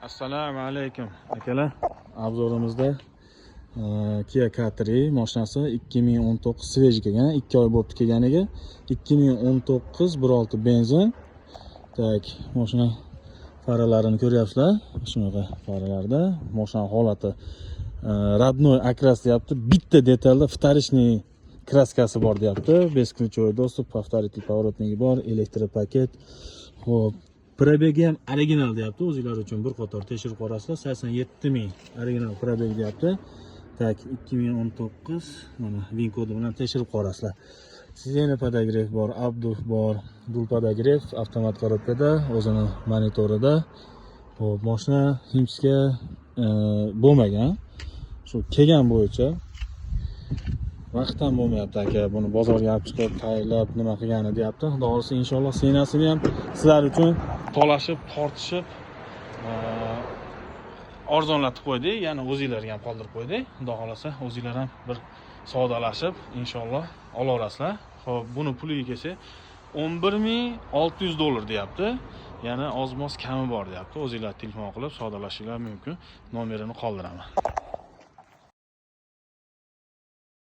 Assalomu alaykum, akalar. Обзор imizda Kia K3 mashinasi, 2019, свежий kelgan, 2 oy bo'libdi kelganiga. 2019, 1.6 benzin. Так, mashina faralarini ko'ryapsizlar. Shunaqa faralarda. Mashina holati родной окрас deyapti. Bitta detalda вторичный краска si bor deyapti. Бесключевой доступ, повторитель поворотники bor, электропакет. Xo'p, пробег i ham original deyapti. O'zinglar uchun bir qator tekshirib ko'rasizlar. 87 ming original пробег deyapti. Так, 2019, mana VIN kodi bilan tekshirib ko'rasizlar. Сиденье подогрев bor, обдув bor, руль подогрев, avtomat коробка da, o'zini monitorida. Xo'p, mashina химчистка bo'lmagan. Shu kelgan bo'yicha vaqt ham bo'lmayapti, aka, buni bozorga olib chiqib, tayyorlab, nima qilgani deyapti. Xudo xohlasa, inshaalloh, цена sini ham sizlar uchun talashib, tortishib, arzonlatib qo'ydik, ya'ni o'zinglarga ham qoldirib qo'ydik. Xudo xohlasa, o'zinglar ham bir savdolashib, inshaalloh, olaverasizlar. Xo'p, buni puliga kelsak, 11 600 dollar deyapti. Yana oz-moz kami bor deyapti. O'zinglar telefon qilib savdolashinglar mumkin. Nomerini qoldiraman.